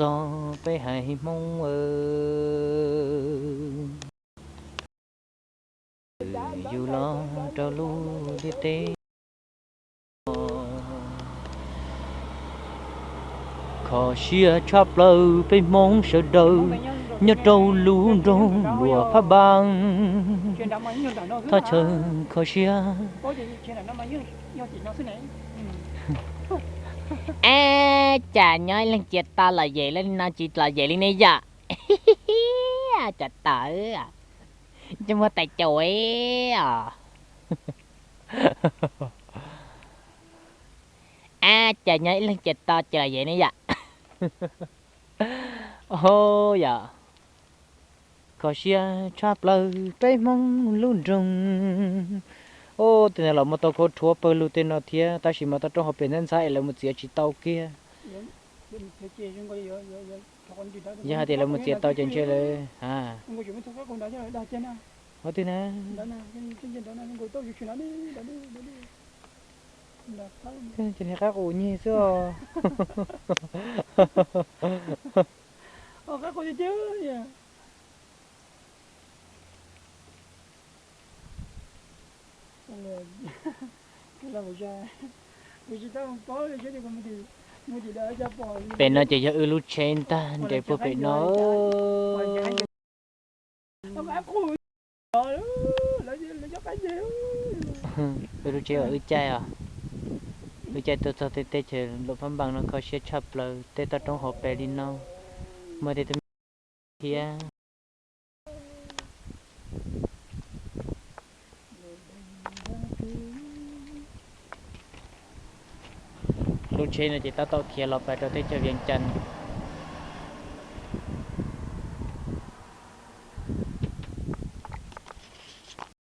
Txog peb haiv Hmoob, yus los rau lub ntiaj teb. Kho siab tshaj plaws peb Hmoob sawv daws nyob rau lub nroog Luam Phaj Npas. Thaj chaw kho siab. Ab, cas nyob ib leeg cia to los yem li no tsis los yem li ne yom? Cas tawv, cas muaj tais caus os. Ab, cas nyob ib leeg cia to ces los yem ne yom? Yom, kho siab tshaj plaws peb Hmoob lub nroog. Ub, tej no los muaj tau khaub rhuab pawg lug tej no thiab, tab sis mas toj roob hauv pes ntxhab ntxhab es lawv mus txiav tsis tau kiag. Yog hais tias lawv mus txiav tau ces ntshe lawv, a, ua twg na, ces niag qab qus nyeg xwb os. Pem no ces yog wb lub tsheb ntag nres puag pem no. Wb lub tsheb uas wb caij os, wb caij tuaj txog tej teb chaws Luam Phaj Npas no kho siab tshaj plaws, tej toj roob hauv pes li no, muaj tej tug me thiab. Lub tsheb no ces tab tom khiav los pas rau teb chaws Vias Cas.